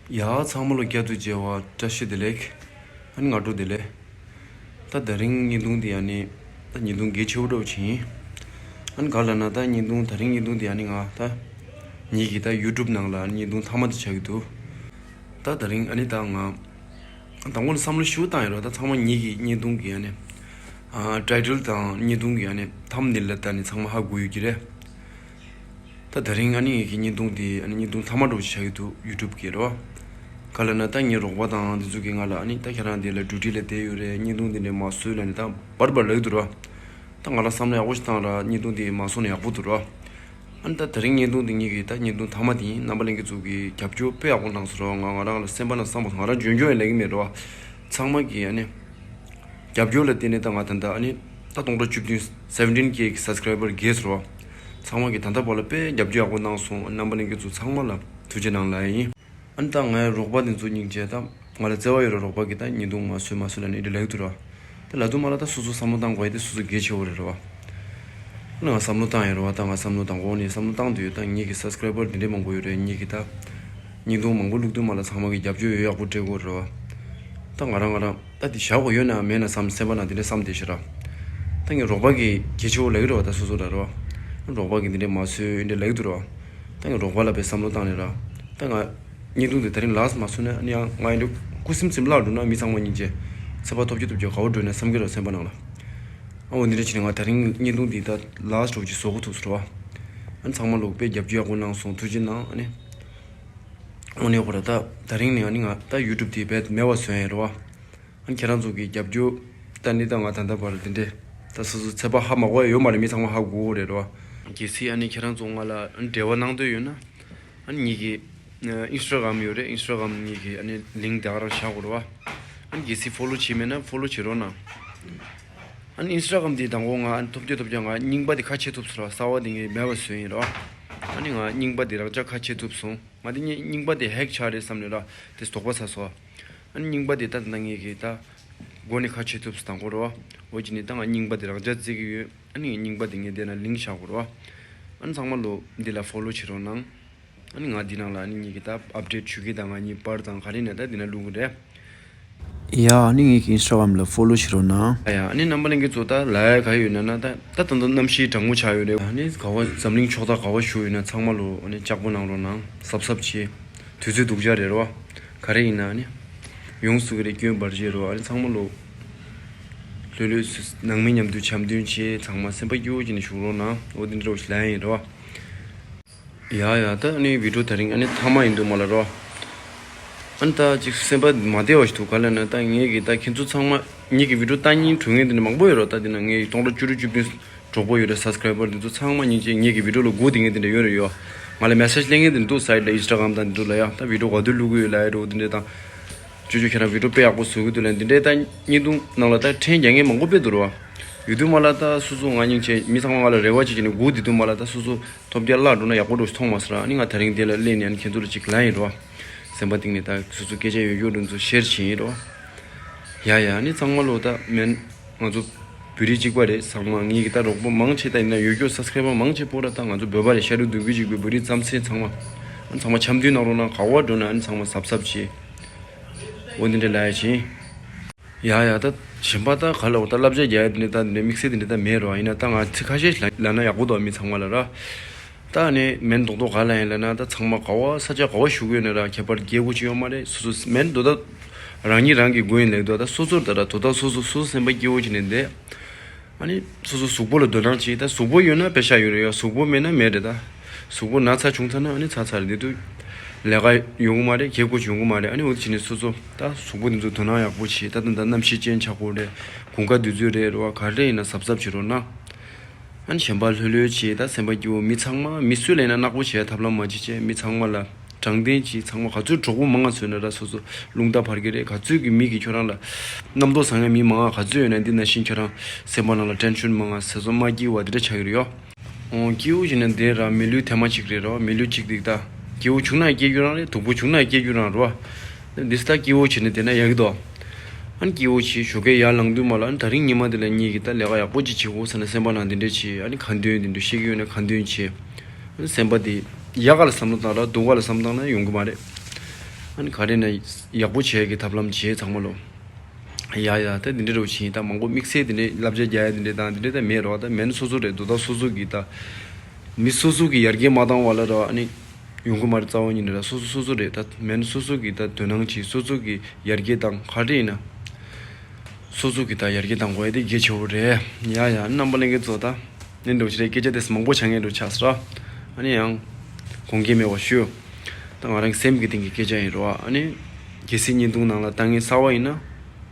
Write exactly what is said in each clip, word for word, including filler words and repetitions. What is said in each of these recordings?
ཡ་ཚང་མ་ལ་བསྐྱར་དུ་མཇལ་བ་བཀྲ་ཤིས་བདེ་ལེགས། ཨ་ནི་སྔ་དྲོ་བདེ་ལེགས། ད་དེ་རིང་བརྙན་ཐུང་འདི་ཨ་ནི་ད་བརྙན་ཐུང་གལ་ཆེ་བོ་འདྲ་བོ་ཅིག་ཡིན། ཨ་ནི་ག་ལབ་ན་ད་བརྙན་ཐུང་དེ་རིང་བརྙན་ཐུང་འདི་ཨ་ནི་ང་ད་ངེད་ཀྱི་ད་ཡུ་ཊུབ་ནང་ལ་ཨ་ནི་བརྙན་ཐུང་མཐའ་མ་དེ་ཆགས་ཀྱི་འདུག་ད་དེ་རིང་ཨ་ནི་ད་ང་དང་པོ་ནས་བསམ་བློ་ཞེ་པོ་བཏང་ཡོད་རེད་བ། ད་ཚང་མ་ངེད་ཀྱི་བརྙན་ཐུང་གི་ཨ་ནི་ཨ་ཊའི་ཊལ་དང་བརྙན་ཐུང་གི་ཨ་ནི་ཐམ་ནེལ་ལ་ལྟ་ནས་ཚང་མ་ཧ་གོ་ཡོད་ཀྱི་རེད། ད་དེ་རིང་ཨ་ནི་ངེད་ཀྱི་བརྙན་ཐུང་དེ་ཨ་ནི་བརྙན་ཐུང་མཐའ་མ་འདྲ་བོ་ཞིག་ཆགས་ཀྱི་འདུག་ཡུ་ཊུབ་གི་རེད་བ། ག་ལབ་ན་ད་ངའི་རོགས་པ་དང་འདི་ཚོ་གིས་ང་ལ་ཨ་ནི་ད་ཁྱེད་རང་འདི་ལ་ཌིའུ་ཊི་ལ་བསྡད་ཡོད་རེད། བརྙན་ཐུང་འདི་འདྲ་མ་བཟོས་ལབ་ནས་ད་བར་བར་ལབ་ཀྱི་འདུག་རེད་བ། ད་ང་ལ་བསམ་བློ་ཡག་པོ་ཞིག་བཏང་ར་བརྙན་ཐུང་འདི་མ་བཟོས་ན་ཡག་པོ་འདུག་རེད་བ། ཨ་ནི་ད་དེ་རིང་བརྙན་ཐུང་འདི་ངེད་ཀྱི་ད་བརྙན་ཐུང་མཐའ་མ་དེ་ཡིན། རྣམ་པ་ལྷན་རྒྱས་ཚོ་གིས་རྒྱབ་སྐྱོར་དཔེ་ཡག་པོ་གནང་སོང་རེད་བ། ང་ང་རང་ལ་སེམས་པ་ནང་བསམ་པ་ང་རང་འཇོན་འཇོན་ཡང་ལབ་ཀྱི་མེད་རེད་བ། ཚང་མ་གིས་ཨ་ནི་རྒྱབ་སྐྱོར་ལ་བརྟེན་ནས་ད་ང་ད་ལྟ་ཨ་ནི་ད་སྟོང་ཕྲག་བཅུ་བདུན་seventeen K གི་སབ་སི་ཀ་རའི་བར་རྒྱས་སོང་ར། ཚང་མ་གིས་ད་ལྟ་བར་ལ་དཔེ་རྒྱབ་སྐྱོར་ཡག་པོ་གནང་སོང་། རྣམ་པ་ལྷན་རྒྱས་ཚོ་ཚང་མ་ལ་ཐུགས་རྗེ་གནང་ལབ་ཡིན། ཨ་ནི་ད་ངའི་རོགས་པ་དེ་ཚོ་སྙིང་རྗེ་ད་ང་ལ་བརྩེ་བ་ཡོད་ར། རོགས་པ་གིས་ད་བརྙན་ཐུང་མ་བཟོས་མ་བཟོས་ལབ་ནས་འདི་ལབ་ཀྱི་འདུག་ར། ད་ལབ་དུས་མ་ལ་ད་སོ་སོ་བསམ་བློ་བཏང་དགོས་ཡ་དེ་སོ་སོ་གལ་ཆེ་བོ་རེད་ར་བ། ང་བསམ་བློ་བཏང་ཡོད་རེད་བ། ད་ང་བསམ་བློ་དང་པོ་ནས་བསམ་བློ་བཏང་དུས་ད་ངེད་ཀྱི་སབ་སི་ཀ་རའི་བར་དེ་འདྲས་མང་པོ་ཡོད་རེད། ངེད་ཀྱི་ད་བརྙན་ཐུང་མང་པོ་བླུག་དུས་མ་ལ་ཚང་མ་གིས་རྒྱབ་སྐྱོར་ཡོད་ཡག་པོ་སྤྲད་དགོས་རེད་བ། ད་ང་རང་ང་རང་ད་དེ་བཞག་དགོས་ཡོད་ན་མེད་ན་བསམ་སེམས་པ་ནང་དེ་འདྲས་བསམ་བསྡད་ཤག་ར། ད་ངའི་རོགས་པ་གིས་གལ་ཆེ་བོ་ལབ་ཀྱི་རེད་བ། ད་སོ་སོ་ར་རེད་བ། རོགས་པ་གིས་འདི་འདྲས་མ་བཟོས་འདི་འདྲས་ལབ་ཀྱི་འདུག་ར་བ། ད་ངའི་རོགས་པ་ལ་དཔེ་བསམ་བློ་བཏང་ནས་ར། ད་ང་བརྙན་ཐུང་འདི་དེ་རིང་ལཱསི་མ་བཟོས་ན་ཨ་ནི་ཡང་ང་ཡིན་འདུག་ཁུ་སིམ་སིམ་བརླག་འགྲོ་ན་མི་ཚང་མ་སྙིང་རྗེ། ཚེ་བ་ཐོབ་ཀྱི་ཐོབ་ཀྱི་དགའ་བོ་འགྲོ་ན་བསམ་གྱི་རེད་སེམས་པ་ནང་ལ། ཨ་འོ་འདི་འདྲ་བྱས་ནས་ང་དེ་རིང་བརྙན་ཐུང་འདི་ད་ལཱསི་འདྲ་བོ་ཅིག་བཟོ་དགོས་ཐུག་སོང་ར་བ། ཨ་ནི་ཚང་མ་ལོག་དཔེ་རྒྱབ་སྐྱོར་ཡག་པོ་གནང་སོང་། ཐུགས་རྗེ་གནང་ཨ་ནི། འོ་ནས་ཁོ་ར་ད་དེ་རིང་ནས་ཨ་ནི་ང་ད་ཡུ་ཊུབ་དེ་རྦད་མེད་པ་བཟོ་ཡ་ཡིན་ར་བ། ཨ་ནི་ཁྱེད་རང་ཚོ་གི་རྒྱབ་སྐྱོར་ད་ནི་ད་ང་ད་ལྟ་བར་དེ་འདྲས་ད་སོ་སོ་ཚད་པ་ཧ་མ་གོ་ཡ་ཡོད་མ་རེད། མི་ཚང་མ་ཧ་གོ་གི་རེད་ར་བ། གལ་སྲིད་ཨ་ནི་ཁྱེད་རང་ཚོ་ང་ལ་འབྲེལ་བ་གནང་འདོད་ཡོད་ན། ཨ་ནི་ངེད་ཀྱི་ཨིན་སི་ཊ་གྷ་རམ་ཡོད་རེད། ཨིན་སི་ཊ་གྷ་རམ་ངེད་ཀྱི་ཨ་ནི་ལིང་ཀི་དེ་ག་རང་བཞག་དགོས་རེད་བ། ཨ་ནི་གལ་སྲིད་ཕོ་ལོ་བྱས་མེད་ན་ཕོ་ལོ་བྱེད་རོགས་གནང་། ཨ་ནི་ཨིན་སི་ཊ་གྷ་རམ་དེ་དང་པོ་ང་ཨ་ནི་ཐོབ་རྒྱུ་ཐོབ་རྒྱུ་ང་རྙིང་པ་དེ་ཁ་ཕྱེ་ཐུབ་སོང་ར། གསར་པ་དེ་ངས་མེད་པ་བཟོས་ཡིན་ར་བ། ཨ་ནི་ང་རྙིང་པ་དེ་རང་འཇགས་ཁ་ཕྱེ་ཐུབ་སོང་། ང་དེ་ངས་རྙིང་པ་དེ་ཧེག་ཆགས་རེད་བསམ་ནས་ར་དེ་དོགས་པ་ཟ་སོང་། ཨ་ནི་རྙིང་པ་དེ་ད་ད་ངེད་ཀྱི་ད་སྒོ་ནས་ཁ་ཕྱེ་ཐུབ་སོང་དང་པོ་ར་བ། འོ་ཅི་ནས་ད་ང་རྙིང་པ་དེ་རང་འཇགས་བརྩི་གི་ཡོད། ཨ་ནི་ངས་རྙིང་པ་དེ་ངས་དེ་ན་ལིང་ཀི་བཞག་དགོས་ར་བ། ཨ་ནི་ཚང་མ་ལོ་འདི་ལ་ཕོ་ལོ་བྱེད་རོགས་གནང་། ཨ་ནི་ང་འདི་ནང་ལ་ཨ་ནི་ངེད་ཀྱི་ད་ཨབ་ཌེཊ་ཞུ་གི་དང་ང་གཉིས་པར་དང་ག་རེ་ནས་ད་འདི་ན་བླུག་གི་རེད། ཡ་ཨ་ནི་ངེད་ཀྱི་ཨིན་སི་ཊ་གྷ་རམ་ལ་ཕོ་ལོ་བྱེད་རོགས་གནང་། ཡ་ཨ་ནི་རྣམ་པ་ལྷན་རྒྱས་ཚོ་ད་ལ་ཡ་ག་ཡོད་ན་ན་ད་ད་ད་ད་གནམ་གཤིས་གྲང་མོ་ཆགས་ཡོད་རེད། ཨ་ནི་ག་བ་འཛམ་གླིང་ཕྱོགས་མཐའ་ག་བ་བཞུགས་ཡོད་ན་ཚང་མ་ལོ་ཨ་ནི་ལྕགས་པོ་གནང་རོགས་གནང་། གཟབ་གཟབ་བྱེད། དུས་ཚོད་སྡུག་ཅག་རེད་རོ། ག་རེ་ཡིན་ན་ཨ་ནི་ཡོང་སྲིད་གི་རེད། སྐྱོན་འབར་བྱེད་རོ། ཨ་ནི་ཚང་མ་ལོ་ལྷོད་ལྷོད་ནང་མི་མཉམ་དུ་འཆམ་མཐུན་བྱེད། ཚང་མ་སེམས་པ་སྐྱིད་པོ་བྱས་ནས་བཞུགས་རོགས་གནང་། འོ་དེ་འདྲ་བོ་ཞིག་ལབ་ཡ་ཡིན་རོ། ཡ་ཡ་ད་ཨ་ནི་བི་ཌིའོ་དེ་རིང་ཨ་ནི་མཐའ་མ་ཡིན་འདུག་མ་ལ་རོ། ཨ་ནི་ད་ཅིག་སེམས་པ་མ་བདེ་བ་ཞིག་འདུག་ག་ལ་ན་ད་ངེད་ཀྱི་ད་ཁྱེད་ཚོ་ཚང་མ་ངེད་ཀྱི་བི་ཌིའོ་ལྟ་སྙིང་བྲོ་མཁན་དེ་འདྲ་མང་པོ་ཡོད་རོ། ད་དེ་ན་ངེད་ཀྱི་སྟོང་ཕྲག་བཅུ་དྲུག་བཅུ་བདུན་གྲོགས་པོ་ཡོད་རེད། སབ་སི་ཀ་རའི་བར་དེ་ཚོ་ཚང་མ་སྙིང་རྗེ། ངེད་ཀྱི་བི་ཌིའོ་ལ་སྒུག་བསྡད་མཁན་དེ་འདྲ་ཡོད་རེད་ཡོ། ང་ལ་མེ་སེ་ཇི་སླེབས་མཁན་དེ་འདྲ་འདུག་སའིཊ་ལ་ཨིན་སི་ཊ་གྷ་རམ་དང་དེ་འདྲ་ལ་ཡ། ད་བི་ཌིའོ་ག་དུས་བླུག་གི་ཡོད་ལབ་ཡ་རོ། དེ་འདྲ་དང་ཅོ་ཅོ་ཁྱེད་རང་བི་ཌིའོ་དཔེ་ཡག་པོ་བཟོ་གི་འདུག་ལབ་འདི་འདྲའི་ད་བརྙན་ཐུང་ནང་ལ་ད་ཕྲན་རྒྱག་མཁན་མང་པོ་དཔེ་འདུག་རོ། ཡོད་དུས་མ་ལ་ད་སོ་སོ་ང་སྙིང་རྗེ། མི་ཚང་མ་ང་ལ་རེ་བ་བྱེད་ཀྱི་ནི་སྒུག་བསྡད་དུས་མ་ལ་ད་སོ་སོ་ཐོབ་རྒྱ་བརླག་འགྲོ་ན་ཡག་པོ་འགྲོ་ཞིག་མཐོང་མ་སོང་ར། ཨ་ནི་ང་དེ་རིང་དེ་ལ་སླེབས་ནས་ཨ་ནི་ཁྱེད་ཚོ་ལ་ཅིག་ལབ་ཡིན་རོ། སེམས་པ་གཏིང་ནས་ད་སོ་སོ་སྐད་ཆ་ཡོད་རྒྱུ་འདྲ་ཚོ་ཤེར་བྱེད་ཡིན་རོ། ཡ་ཡ་ཨ་ནི་ཚང་མ་ལོ་ད་མེན། ང་ཚོ་བོད་རིགས་གཅིག་པ་རེད། ཚང་མ་ངེད་ཀྱི་ད་རོགས་པ་མང་ཆེ་ད་ཡིན་ན་ཡོད་རྒྱུ་སབ་སི་ཀ་རའི་བར་མང་ཆེ་པོ་ར་ད་ང་ཚོ་བོད་པ་རེད། ཤ་རུས་གདུང་རྒྱུད་གཅིག་པའི་བོད་རིགས་རྩམ་ཟན་ཚང་མ། ཨ་ནི་ཚང་མ་འཆམ་མཐུན་གནང་རོགས་གནང་། ག་བ་འགྲོ་ན་ཨ་ནི་ཚང་མ་གཟབ་གཟབ་བྱེད། འོ་འདི་འདྲ་ལབ་ཡ་བྱིན། ཡ་ཡ་ད་གཞན་པ་ད་ག་ལ་འོ་ད་བསླབ་བྱ་རྒྱག་ཡ་འདི་འདྲ་ད་འདི་འདྲ་དམིགས་བསལ་འདི་འདྲ་ད་མེད་རོ། ཡིན་ན་ད་ང་ཚིག་ཁ་ཤས་ཤིག་ལབ་ན་ཡག་པོ་འདུག་མི་ཚང་མ་ལ་ར། ད་ནི་མེན་རྡོག་རྡོག་ག་ལ་ཡིན་ལབ་ན་ད་ཚང་མ་ག་བ་ས་ཆ་ག་བ་བཞུགས་ཡོད་ན་ར་ཁྱད་པར་རྒྱས་དགོས་ཅི་ཡོད་མ་རེད། སོ་སོ་མེན་རྡོག་ད་རང་ཉིད་རང་གི་མགོ་ཡིན་ལེགས་འདུག་ད་སོ་སོར་ད་ར་རྡོག་ད་སོ་སོ་སོ་སོ་སེམས་པ་སྐྱིད་པོ་བྱས་ནས་བསྡད། ཨ་ནི་སོ་སོ་གཟུགས་པོ་ལ་དོ་སྣང་བྱེད། ད་གཟུགས་པོ་ཡོད་ན་པེ་ཤ་ཡོད་རེད་ཡ། གཟུགས་པོ་མེད་ན་མེད་རེད་ད། གཟུགས་པོ་ན་ཚ་བྱུང་ཚར་ན་ཨ་ནི་ཚར་ཚར་རེད། འདི་དུས་ལས་ཀ་ཡོང་གི་མ་རེད། གལ་དགོས་ཡོང་གི་མ་རེད། ཨ་ནི་འོ་དེ་བྱས་ནས་སོ་སོ་ད་གཟུགས་པོ་འདི་ཚོ་དོ་སྣང་ཡག་པོ་བྱེད། ད་ད་ད་གནམ་གཤིས་ཅན་ཆགས་ཀྱི་ཡོད་རེད། དགུན་ཁ་དུས་ཚོད་རེད་རེད་བ། ག་རེ་ཡིན་ན་གཟབ་གཟབ་བྱེད་རོགས་གནང་། ཨ་ནི་གཞན་པ་ལྷོད་ལྷོད་བྱེད། ད་སེམས་པ་སྐྱིད་པོ། མི་ཚང་མ་མི་སུ་ལ་ཡིན་ན་ནག་པོ་བྱེད་ཐབས་ལམ་མ་བྱེད་བྱེད། མི་ཚང་མ་ལ་དྲང་བདེན་བྱེད། ཚང་མ་ག་ཚོད་གྲོགས་པོ་མང་ང་བཟོས་ན་ར་སོ་སོ་རླུང་རྟ་འཕར་གི་རེད། ག་ཚོད་ཀྱི་མི་གིས་ཁྱོད་རང་ལ་རྣམ་རྟོག་ཟ་མཁན་མི་མང་ང་ག་ཚོད་ཡོད་ན་འདི་ནང་བཞིན་ཁྱོད་རང་སེམས་པ་ནང་ལ་ཊེན་ཤོན་མང་ང་ཟེར་སོ་མ་སྐྱིད་པོ་དེ་འདྲ་ཆགས་ཀྱི་རེད་ཡོ། འོ་སྐྱིད་པོ་བྱས་ན་དེ་ར་མི་ལུས་ཐེངས་མ་གཅིག་རེད་རོ། མི་ལུས་གཅིག་འདི་ད་སྐྱིད་པོ་བྱུང་ན་སྐྱེ་རྒྱུ་རང་རེད། སྡུག་པོ་བྱུང་ན་སྐྱེ་རྒྱུ་རང་རེད་བ། འདི་ས་སྐྱིད་པོ་བྱས་ནས་བསྡད་ན་ཡག་གི་འདུག་ཨ་ནི་སྐྱིད་པོ་བྱས་ཞོགས་ཀས་ཡར་ལངས་དུས་མ་ལ་ཨ་ནི་དེ་རིང་ཉི་མ་འདི་ལ་ངེད་ཀྱིས་ད་ལས་ཀ་ཡག་པོ་ཅིག་བྱེད་དགོས་ཟེར་ན་སེམས་པ་ནང་འདི་འདྲས་བྱེད། ཨ་ནི་ཁ་འདོན་འདི་འདྲས་བཤད་ཀྱི་ཡོད་ན་ཁ་འདོན་བྱེད། ཨ་ནི་སེམས་པ་འདི་ཡག་ག་ལ་བསམ་བློ་བཏང་ར་སྡུག་ག་ལ་བསམ་བློ་བཏང་ན་ཡོང་གི་མ་རེད། ཨ་ནི་ག་རེ་ན་ཡག་པོ་བྱེད་ཀྱི་ཐབས་ལམ་བྱེད་ཚང་མ་ལོ། ཡ་ཡ་ད་འདི་འདྲ་རུ་ཕྱིན་ད་མང་པོ་དམིགས་བསལ་འདི་འདྲ་བསླབ་བྱ་རྒྱག་ཡ་འདི་འདྲ་དང་འདི་འདྲ་ད་མེད་རོགས། ད་མེད་ན་སོ་སོ་རེད་འདུག་ད་སོ་སོ་གི་ད་མི་སོ་སོ་གི་ཡར་རྒྱས་མ་བཏང་བ་ལ་ར་ཨ་ནི་ཡོང་གི་མ་རེད། རྩ་བ་ཉིད་ནས་ར་སོ་སོ་སོ་སོ་རེད། ད་མེད་ན་སོ་སོ་གི་ད་དོ་སྣང་བྱེད། སོ་སོ་གི་ཡར་རྒྱས་དང་ག་རེ་ཡིན་ན་སོ་སོ་གི་ད་ཡར་རྒྱས་བཏང་དགོས་ཡ་དེ་གལ་ཆེ་བོ་རེད། ཡ་ཡ་རྣམ་པ་ལྷན་རྒྱས་ཚོ་ད་ནི་འདྲ་བོ་ཞིག་རེད། སྐད་ཆ་དེ་མང་པོ་ཆགས་ངེས་འགྲོ་ཆགས་སོ་ར། ཨ་ནི་ཡང་དགོངས་འགལ་མེད་པ་ཞུ། ད་ང་རང་སེམས་ཀྱི་སྟེང་གི་སྐད་ཆ་ཡིན་རོ། ཨ་ནི་གལ་སྲིད་བརྙན་ཐུང་ནང་ལ་ལྟ་མཁན་གསར་བ་ཡིན་ན་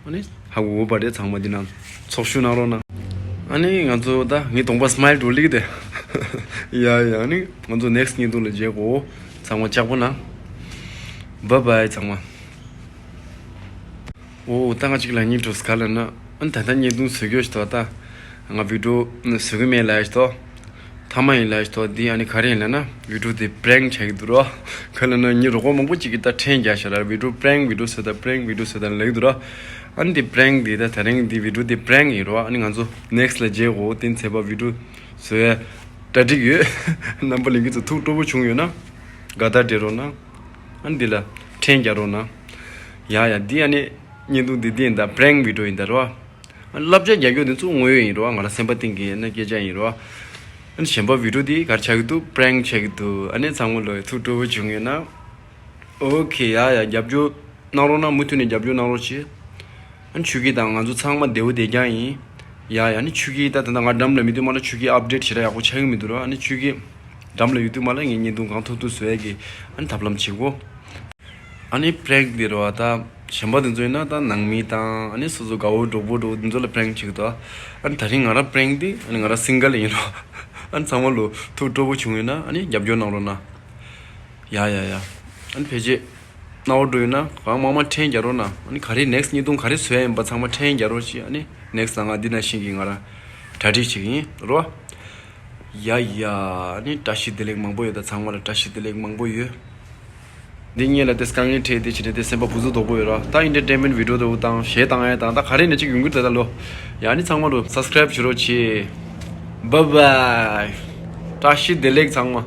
ཨ་ནི་ཧ་གོ་གི་རེད། ཚང་མ་འདི་ནང་ཚོགས་ཞུགས་གནང་རོགས་གནང་། ཨ་ནི་ང་ཚོ་ད་ངའི་གདོང་པ་སི་མའིལ་འགྲོ་ལིག་དེ། ཡ་ཡ་ཨ་ནི་ང་ཚོ་ནེག་སི་བརྙན་ཐུང་ལ་མཇལ་གོ། ཚང་མ་ལྕགས་པོ་གནང་། བཱའི་བཱའི་ཚང་མ། ཨོ་ད་ང་གཅིག་ལ་གཉིས་འགྲོ་ག་ལ་ན། ཨ་ནི་ད་ལྟ་བརྙན་ཐུང་བཟོ་རྒྱུ་ཞིག་ཐོག་ད། ང་བི་ཌིའོ་བཟོ་གི་མེད་ལ་ཞིག་ཐོག་ཐ་མ་ཡིན་ལ་ཞིག་ཐོག་འདི་ཨ་ནི་ག་རེ་ཡིན་ལ་ན་བི་ཌིའོ་དེ་པྲེང་བྱ་གི་འདུག་རོ། ག་ལ་ན་ངའི་རོགས་པ་མང་པོ་ཅིག་གིས་ད་ཕྲན་རྒྱག་ཤག་ར། བི་ཌིའོ་པྲེང་བི་ཌིའོ་བཟོ་ད་པྲེང་བི་ཌིའོ་བཟོ་ད་ལབ་གི་འདུག་རོ། ཨ་ནི་དེ་པྲེང་དེ་ད་དེ་རིང་དེ་བི་ཌིའོ་དེ་པྲེང་ཡིན་རོ། ཨ་ནི་ང་ཚོ་ནེག་སི་ལ་མཇལ་གོ། དེ་ཚེ་པ་བི་ཌིའོ་བཟོ་ཡ་གྲ་སྒྲིག་ཡོད། རྣམ་པ་ལྷན་རྒྱས་ཚོ་ཐུགས་སྤྲོ་པོ་བྱུང་ཡོད་ན་དགའ་རྟགས་སྤྲད་རོགས་གནང་། ཨ་ནི་འདི་ལ་ཕྲན་རྒྱག་རོགས་གནང་། ཡ་ཡ་འདི་ཨ་ནི་བརྙན་ཐུང་འདི་འདི་ཡིན་ད། པྲེང་བི་ཌིའོ་ཡིན་ད་རོ། བསླབ་བྱ་རྒྱག་རྒྱུ་དེ་ཚོ་དངོས་ཡོད་ཡིན་རོ། ང་རང་སེམས་པ་གཏིང་གི་ཡིན་ན་སྐད་ཆ་ཡིན་རོ། ཨ་ནི་གཞན་པ་བི་ཌིའོ་དེ་ག་རེ་ཆགས་ཀྱི་འདུག་པྲེང་ཆགས་ཀྱི་འདུག་ཨ་ནི་ཚང་མ་ལོ་ཐུགས་སྤྲོ་པོ་བྱུང་ཡོད་ན། ཨོ་ཁེ། ཡ་ཡ་རྒྱབ་སྐྱོར་གནང་རོགས་གནང་། མུ་མཐུད་ནས་རྒྱབ་སྐྱོར་གནང་རོགས་བྱེད། ཨ་ནི་ཆོས་སྐྱིད་དང་ང་ཚོ་ཚང་མ་བདེ་བོ་བདེ་རྐྱང་ཡིན། ཡ་ཡ་ཨ་ནི་ཆོས་སྐྱིད་ད་ད་ལྟ་ང་འགྲམ་ལ་མི་འདུག་མ་ལ་ཆོས་སྐྱིད་ཨབ་ཌེཊ་ཞེ་དྲག་ཡག་པོ་ཆགས་ཀྱི་མི་འདུག་ར། ཨ་ནི་ཆོས་སྐྱིད་འགྲམ་ལ་ཡོད་དུས་མ་ལ་ངས་བརྙན་ཐུང་གང་ཐུབ་ཐུབ་བཟོ་ཡ་གི་ཨ་ནི་ཐབས་ལམ་བྱེད་གོ། ཨ་ནི་པྲེང་འདི་རོ་ད་གཞན་པ་དེ་ཚོ་ཡིན་ན་ད་ནང་མི་དང་ཨ་ནི་སོ་སོ་དགའ་བོ་གྲོགས་པོ་འགྲོ་འདི་ཚོ་ལ་པྲེང་བྱེད་ཀྱི་འདུག་ཨ་ནི་ད་རིང་ང་རང་པྲེང་འདི་ཨ་ནི་ང་རང་སིང་གལ་ཡིན་རོ། ཨ་ནི་ཚང་མ་ལོ་ཐུགས་སྤྲོ་པོ་བྱུང་ཡོད་ན་ཨ་ནི་རྒྱབ་སྐྱོར་གནང་རོགས་གནང་། ཡ་ཡ་ཡ། ཨ་ནི་ཕལ་ཆེར་གནང་བ་འགྲོ་ཡོད་ན་གང་མང་མང་ཕྲན་རྒྱག་རོགས་གནང་། ཨ་ནི་ག་རེ་ནེག་སི་བརྙན་ཐུང་ག་རེ་བཟོ་ཡ་ཡིན་པ་ཚང་མ་ཕྲན་རྒྱག་རོགས་ཞེས། ཨ་ནི་ནེག་སི་ལ་ང་འདི་ནང་བཞིན་གྱི་ང་རང་གྲ་སྒྲིག་བྱེད་ཀྱི་ཡིན་རོ། ཡ་ཡ། ཨ་ནི་བཀྲ་ཤིས་བདེ་ལེགས་མང་པོ་ཡོད། ད་ཚང་མ་ལ་བཀྲ་ཤིས་བདེ་ལེགས་མང་པོ་ཡོད། འདི་ངེད་ལ་དེ་དཀའ་ངལ་འཕྲད་དེ་བྱེད་དེ་སེམས་པ་ཕུ་ཚུགས་དོག་པོ་ཡོད་ར། ད་ཨེན་ཊར་ཊེན་མེན་ཊི་བི་ཌིའོ་དེ་འུ་དང་གཞས་བཏང་ཡ་དང་ད་ག་རེ་ནས་ཅིག་ཡོང་གི་རེད་ད་ལོ། ཡ་ཨ་ནི་ཚང་མ་ལོ་སབ་སི་ཀ་རེབ་བྱེད་རོགས་བྱེད། བཱའི་བཱའི། བཀྲ་ཤིས་བདེ་ལེགས་ཚང་མ།